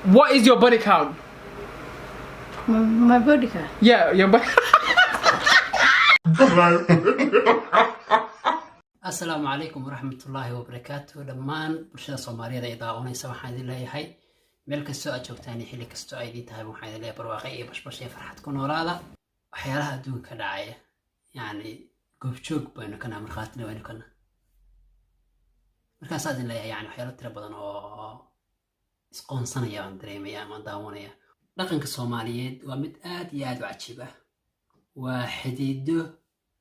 What is your body count? My body count? Yeah, your body. Asalaamu calaykum waraxmatullaahi wabarakaatu. Dhammaan bulshada Soomaaliyeed ay daawanaysa, waxaan idin leeyahay meel kastoo aad joogtaan iyo xilli kastoo ay idin tahay, waxaan idin leeyahay barwaaqe iyo bashbash iyo farxad ku noolaada. Waxyaalaha adduunka ka dhacaya, yacni goobjoog baynu kana, markhaatina baynu kana. Markaasaa idin leeyahay, yani waxyaalo tiro badan oo isqoonsanaya baan dareemaya ama daawanaya. Dhaqanka Soomaaliyeed waa mid aad iyo aad u cajiib ah. Waa xidiido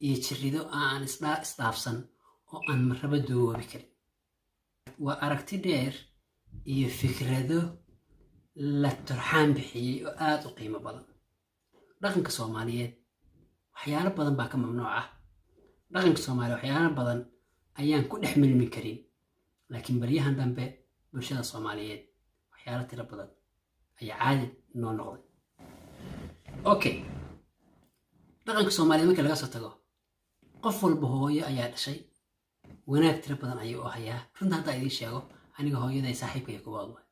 iyo jirido aan isdhaafsan oo aan marraba duuboobi karin. Waa aragti dheer iyo fikrado la turxaan bixiyey oo aad u qiimo badan. Dhaqanka Soomaaliyeed waxyaalo badan baa ka mamnuuc ah. Dhaqanka Soomaaliyeed waxyaalo badan ayaan ku dhex milmi karin, laakiin baryahan dambe bulshada Soomaaliyeed waxyaalo tiro badan ayaa caadi noo noqday. Okay, dhaqanka Soomaaliyeed marka laga soo tago, qof walba hooyo ayaa dhashay, wanaag tiro badan ayuu u hayaa. Runta haddaa idiin sheego, aniga hooyaday saaxiibkaya kuwaad waay.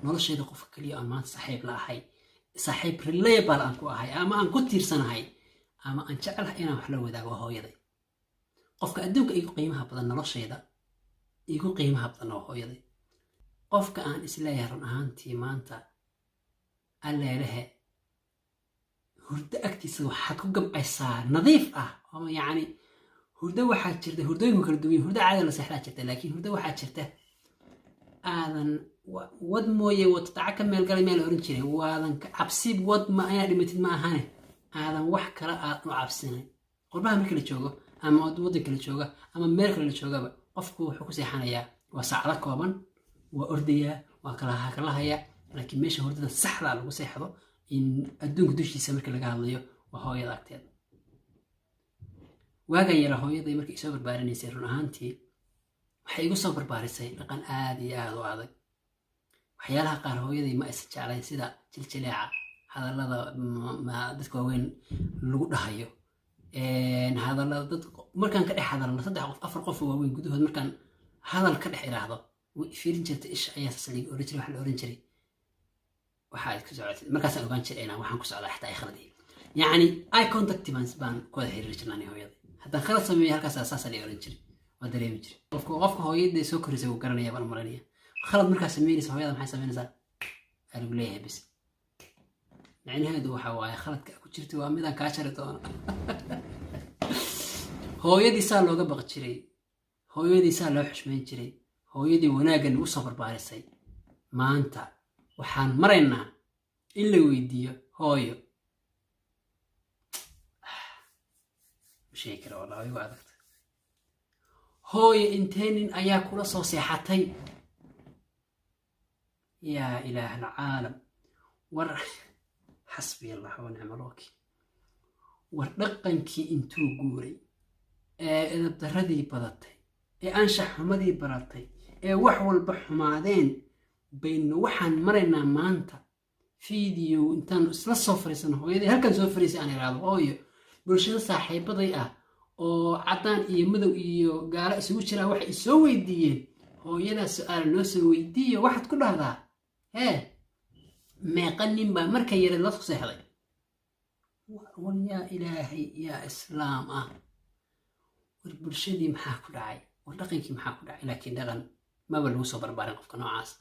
Noloshayda qofka keliya aan maanta saaxiib la ahay, saaxiib reliable aan ku ahay ama aan ku tiirsanahay ama aan jecelahay inaan wax la wadaago, waa hooyaday. Qofka adduunka igu qiimaha badan, noloshayda igu qiimaha badan, waa hooyaday. Qofka aan isleeyahay run ahaantii maanta alleelehe hurdo agtiisa waxaad ku gamcaysaa nadiif ah, ama yacni hurdo waxaa jirta, hurdooyinku kala duwan yihiin. Hurdo caadi la seexdaa jirta, laakiin hurdo waxaa jirta aadan wad mooye waddaca ka meel galay meel la oran jiray, waadan ka cabsi wad ma inaad dhimatid ma ahane, aadan wax kale aad u cabsinayn. Qurbaha marka la joogo ama waddanka la jooga ama meel kale la joogaba, qofku wuxuu ku seexanayaa waa saacado kooban, waa ordayaa, waa kala hakalahaya, laakiin meesha hurdada saxda lagu seexdo in adduunka dushiisa marka laga hadlayo waa hooyada agteeda. Waagan yara hooyaday markay isoo barbaarinaysay, run ahaantii waxay igu soo barbaarisay dhaqan aad iyo aad u adag. Waxyaalaha qaar hooyaday ma aysan jeclayn, sida jiljileeca hadallada dadka waaweyn lagu dhahayo. Hadallada dad markaan ka dhex hadalno, saddex qof, afar qof oo waaweyn gudahood markaan hadal ka dhex iraahdo, way fiirin jirtay. Isha ayaa saas liiga oran jiray. Waxa la oran jiray, waxa aad ku socotid markaasaan ogaan jiray inaan waxaan ku socdaa xataa ay khalad yihiin. Yacni eye contact baan ku wada xiriiri jirnaa ani hooyaday. Haddaan khalad sameeyo, halkaas saasaa la oran jiray, waa dareemi jiray. Qofka hooyaday soo korisay wuu garanaya baan maranaya. Khalad markaa sameynaysa, hooyada maxay samaynaysaa? Aa lagu leeyahay bis. Micnaheedu waxa waaye khaladka ku jirta waa midaan kaa jari doono. Hooyadii saa looga baqi jiray, hooyadii saa loo xushmayn jiray, hooyadii wanaagga nagu soo barbaarisay, maanta waxaan maraynaa in la weydiiyo hooyo. Ma sheegi kara wallah, igu adagta. Hooyo, intee nin ayaa kula soo seexatay? Yaa ilaah alcaalam, war xasbiya Allah wa nicma alwakiil. War dhaqankii intuu guuray ee edabdaradii badatay ee anshax xumadii baratay ee wax walba xumaadeen baynu waxaan maraynaa maanta video intaan isla soo fariisano, hooyadii halkan soo fariisay, aan iraahdo, hooyo, bulshada saaxiibaday ah oo caddaan iyo madow iyo gaalo isugu jiraa waxay isoo weydiiyeen, hooyadaa su-aal noo soo weydiiyo, waxaad ku dhahdaa hee, meeqa nin baa marka yareed la soo seexday? War yaa ilaahay, yaa islaam ah, war bulshadii maxaa ku dhacay? War dhaqankii maxaa ku dhacay? Laakiin dhaqan maba lagu soo barbaarin qofka noocaas.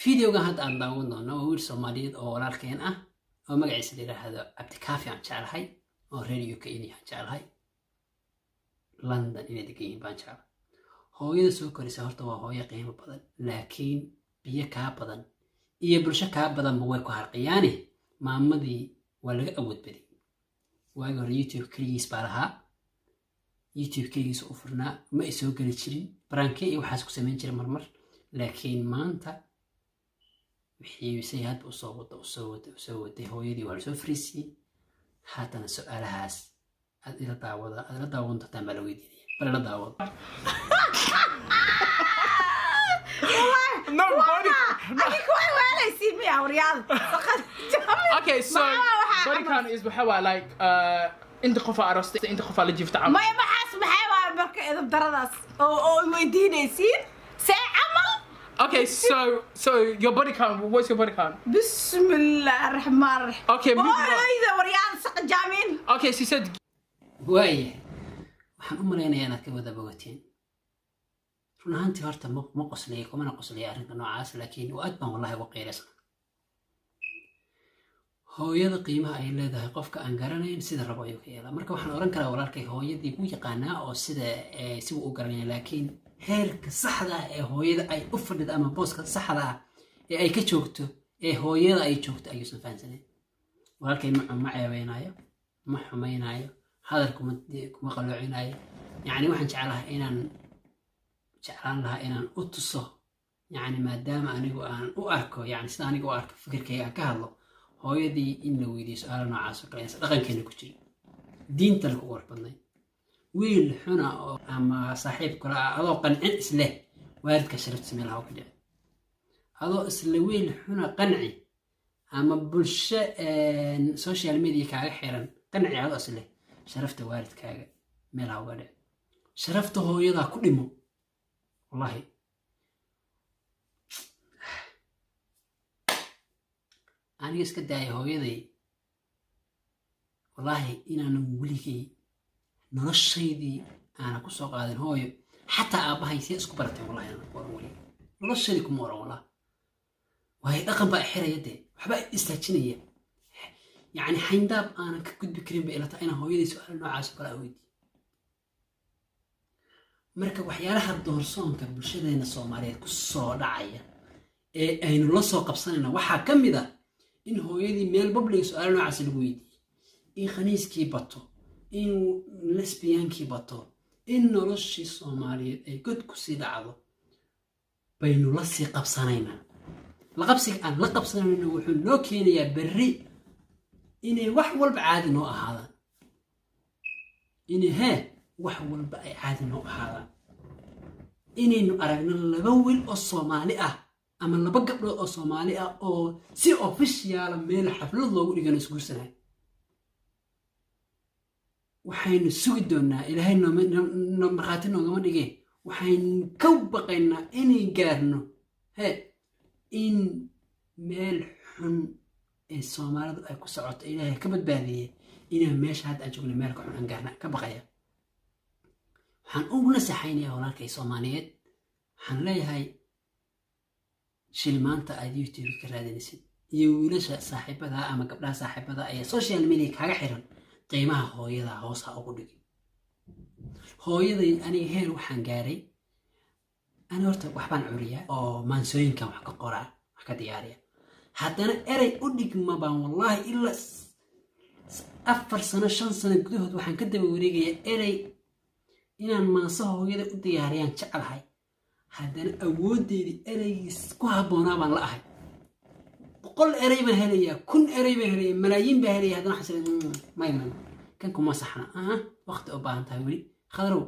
Videogan hadda aan daawan doono waa wiil Soomaaliyeed oo walaalkeen ah oo magaciisa la yidhaahdo Cabdikaafi aan jeclahay, oo reer UK inay aan jeclahay, London inay degan yihiin baan jeclahay. Hooyada soo korisa horta waa hooyo qiimo badan, laakiin biyo kaa badan iyo bulsho kaa badanba way ku harqiyaane. Maamadii waa laga awood badiyey. Waagi hore YouTube keligiis baa lahaa, YouTube keligiis u furnaa, ma ay soo geli jirin, prank iyo waxaas ku samayn jiray marmar, laakiin maanta wixii say hadba usoo wada, usoo wada, usoo waday, hooyadii waa lasoo fariisiyey. Haatana su-aalahaas aad ila daawada, aad ila daawan doontaan baa la weydiinaya. Bal ila daawada. No, body. Adinku way waalaysiin miya waryaada? Okay, so body count is waxa waa like inta qof aa aroostay, inta qof aa la jiifta camal. Maya, maxaas maxay waa marka edab daradaas oo weydiinaysiin see camal? Okay, so your body count. What's your body count? Bismillah ar-Rahman ar-Rahim. Okay, move on. Hooyada, waryaada saqajaamin. Okay, she said Waaya, waxaan u malaynayaa inaad ka wada bogateen. Run ahaantii horta ma qoslaya, kumana qoslaya arrinka noocaas, laakiin waa aad baan wallahi uga qiiraysana. Hooyada qiimaha ay leedahay qofka aan garanayn sida rabo ayuu ka yeelaa. Marka waxaan oran karaa walaalkay hooyadii ku yaqaanaa oo sida sibu u garanaya, laakiin heerka saxda ah ee hooyada ay u fadhido ama booska saxda ah ee ay ka joogto ee hooyada ay joogto ayuusan fahansaneyn. Walaalkay ma ceebeynayo, ma xumaynayo, hadal kuma qalloocinayo. Yacni waxaan jeclahay inaan jeclaan lahaa inaan u tuso, yacni maadaama anigu aan u arko, yacni sida aniga u arko, fikirkayga aan ka hadlo, hooyadii in la weydiiyo su-aalo noocaas oo kale aysan dhaqankeena ku jirin, diintana ku qurux badnayn. Wiil xuna oo ama saaxiib kale ah adoo qancin isleh waalidka sharaftiisa meel ha ku dhici, adoo isla wiil xuna qanci ama bulsho social media kaaga xiran qanci, adoo isleh sharafta waalidkaaga meel ha uga dhici, sharafta hooyadaa ku dhimo. Wallahi aniga iska daaya hooyaday, wallaahi inaanan weligay noloshaydii aanan ku soo qaadin hooyo. Xataa aabbahay see isku barateen, wallahi inaanan ku oran weligay noloshaydii, kuma oran wallah. Waayo dhaqan baa xiraya dee, waxbaa istaajinaya, yacni xayndaab aanan ka gudbi karin bay ila tahay inaan hooyaday su-aal noocaas oo kale aan weydiiyo. Marka waxyaalaha doorsoonka bulshadeena Soomaaliyeed ku soo dhacaya ee aynu la soo qabsanayna waxaa ka mid ah in hooyadii meel public su-aalo noocaas lagu weydiiyey, in khaniiskii bato, in lesbiankii bato, in noloshii Soomaaliyeed ay god kusii dhacdo baynu la sii qabsanaynaa. La qabsiga aan la qabsanayno wuxuu noo keenayaa berri inay wax walba caadi noo ahaadaan, inay hee wax walba ay caadi noo ahaadaan, inaynu aragno laba wiil oo Soomaali ah ama laba gabdhood oo Soomaali ah oo si official ah meel xaflad loogu dhigano isguursanayo. Waxaynu sugi doonaa, Ilaahay markhaati noogama dhige, waxaynu ka baqaynaa inay gaarno he in meel xun ee Soomaalidu ay ku socoto. Ilaahay ka badbaadiyey inaan meesha hadda aan joogno meel ka xun aan gaarna ka baqaya. Waxaan ugu nasaxaynayaa walaalkay Soomaaliyeed, waxaan leeyahay shilmaanta aad YouTube ka raadinaysid iyo wiilasha saaxiibada ama gabdhaha saaxiibada ee social media kaaga xiran, qiimaha hooyada hoos ha ugu dhigi. Hooyaday aniga heer waxaan gaaray, ani horta waxbaan curiyaa oo maansooyinkan wax ka qoraa, wax ka diyaariya, haddana erey u dhigma baan wallaahi ilaa 4 sano 5 sano gudahood waxaan ka daba wareegayaa erey inaan maanso hooyada u diyaariyaan jeclahay. Haddana awooddeydii ereygiis ku habboonaa baan la ahay. 100 erey baan helayaa, 1000 erey baan helayaa, malaayiin baan helaya, haddana waxaan is may may, kan kuma saxna, waqti u baahan tahay weli. Khadarow,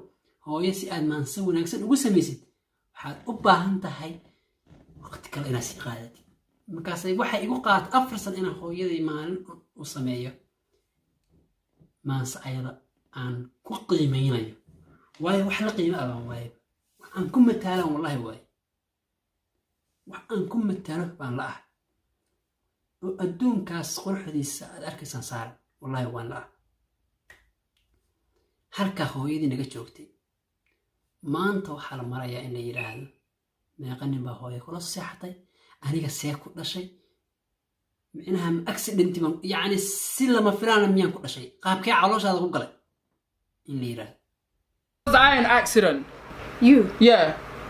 hooyo si aad maanso wanaagsan ugu samaysid waxaad u baahan tahay waqti kale inaad sii qaadatid. Markaasay waxay igu qaata 4 sano inaan hooyaday maalin u sameeyo maanse ayada aan ku qiimeynayo, waayo wax la qiimo abaan waayo, wax aan ku mataalaan wallahi waayo, wax aan ku matalo baan la ahay oo adduunkaas quruxdiisa aad arkaysaan saaran, wallahi waan la ah. Halkaa hooyadii naga joogtay maanta waxaa la marayaa in la yidhaahdo meeqa nin baa hooyo kula seexatay, aniga see ku dhashay, micnaha ma accident baan, yacni si lama filaana miyaan ku dhashay, qaabkee calooshaada ku galay in la yidhaahdo. Was I an accident? You. Yeah.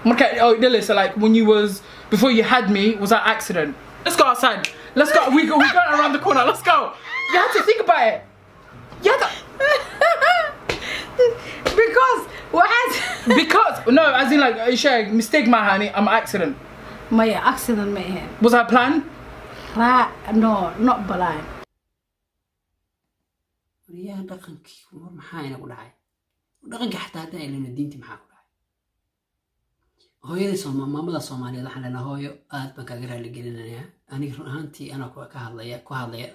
Marka oh Dillis, like when you was before you had me, was that accident? Let's go outside. Let's go. We go around the corner. Let's go. You have to think about it. You have to Because waxaad because no, as in like Shay, mistake my honey, I'm accident. Maya, accident ma ahayn. Was I planned? No, not blind. Waryahan dhaqankii war maxaa inagu dhacay? Dhaqankii xataa haddaan ilino diintii maxaa ku dhacay? Hooyadii maamada Soomaaliyeed waxaan leenahay, hooyo, aad baan kaaga raali gelinayaa. Aniga run ahaantii anaa ka hadlaya, ku hadlaya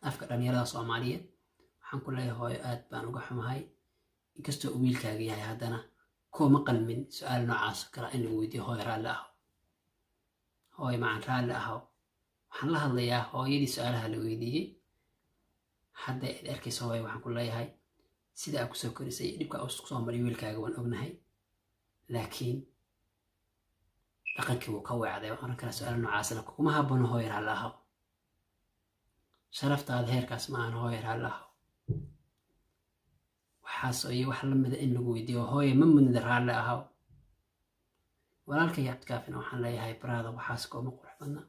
afka dhalinyarada Soomaaliyeed, waxaan ku leeyahay hooyo, aad baan uga xumahay. Inkastoo uu wiilkaaga yahay, haddana kuma qalmin su-aal noocaas oo kale in lagu weydiiyo. Hooyo, raalli ah. Hooyo macaan, raalli ahaw. Waxaan la hadlayaa hooyadii su-aalaha la weydiiyey. Hadda aad arkayso, hooyo, waxaan ku leeyahay sida aad kusoo korisay, dhibka uu kusoo maray wiilkaaga waan ognahay, laakiin dhaqankii wuu ka weecday. Waan oran karaa su-aala noocaasna kuguma haboono. Hooyo, raalli ahaw. Sharaftaada heerkaas ma ahan. Hooyo, raalli ahaw. Waxaas iyo wax lamida in lagu weydiiyo, hooye, ma mudnida. Raalli ahaw. Walaalkay Cabdikaafina waxaan leeyahay, brother, waxaas kooma qurux badna.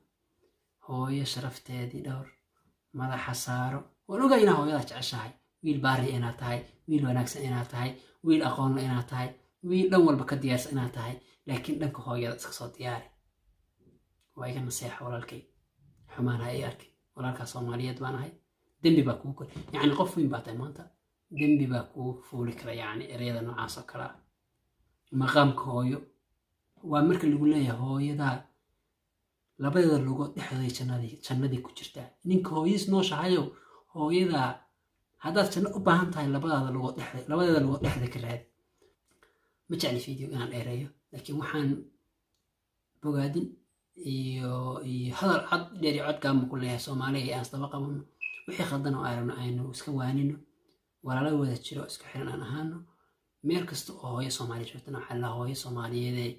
Hooyo sharafteedii dhowr, madaxa saaro. Waan ogaa inaa hooyadaa jeceshahay, wiil baari inaad tahay, wiil wanaagsan inaad tahay, wiil aqoonla inaad tahay, wiil dhan walba ka diyaarsan inaad tahay, laakiin dhanka hooyada iska soo diyaari. Waa iga naseexa, walaalkay. Xumaan ha ii arkin, walaalkaa Soomaaliyeed baan ahay. Dembi baa kugu kor, yacni qof weyn baa tahay maanta, dembi baa kugu fuuli kara, yacni ereyada noocaas oo kale ah. Maqaamka hooyo waa marka lagu leeyahay hooyadaa labadeeda lugood dhexdooday jannadii ku jirtaa. Ninka hooyadiis nooshahayow, hooyadaa haddaad janno u baahan tahay, labadaada lugood dhexda, labadeeda lugood dhexda ka raadi. Ma jecli video inaan dheereeyo, laakiin waxaan bogaadin iyo hadal cod dheer iyo cod gaama ku leeyahay Soomaaliya ee aan isdaba qabano. Wixii khaldan oo aragno aynu iska waanino, walaalo wada jiro, isku xiran aan ahaano. Meel kasta oo hooyo Soomaaliya joogtana waxaa la, hooyo Soomaaliyeedee,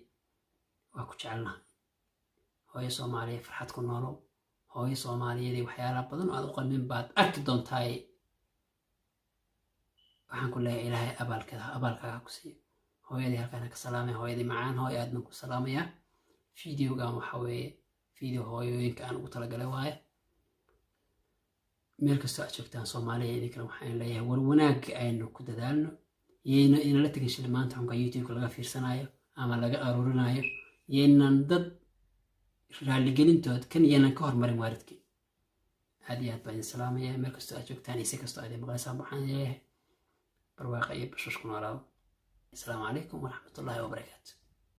waa ku jecelnahay. Hooyo Soomaaliya, farxad ku noolow. Hooyo Soomaaliyeedee, waxyaalaha badan oo aad u qalmin baad arki doontaaye. Waxaan ku leeyahay Ilaahay abaalkeeda, abaalkaaga ku siiyo. Hooyadii halkaan ka salaamaya, hooyadii macaan, hooyo, aad baan ku salaamayaa. Videogan waxa weeye video hooyooyinka aan ugu talagalay waaye. Meel kastoo aad joogtaan Soomaaliya, idinkana waxaan leeyahay war wanaagga aynu ku dadaalno. Yayna inala tegin shilimaanta xunka YouTube-ka laga fiirsanayo ama laga aruurinayo. Yaynan dad raalligelintood kan yaynan ka hormarin waalidkii. Aad iyo aad baan idin salaamaya meel kastoo aad joogtaan iyo si kastoo aad maqlaysaan. Waxaan leeyahay barwaaqa iyo bashush ku noolaado. Asalaamu calaykum waraxmatullaahi wabarakaatu.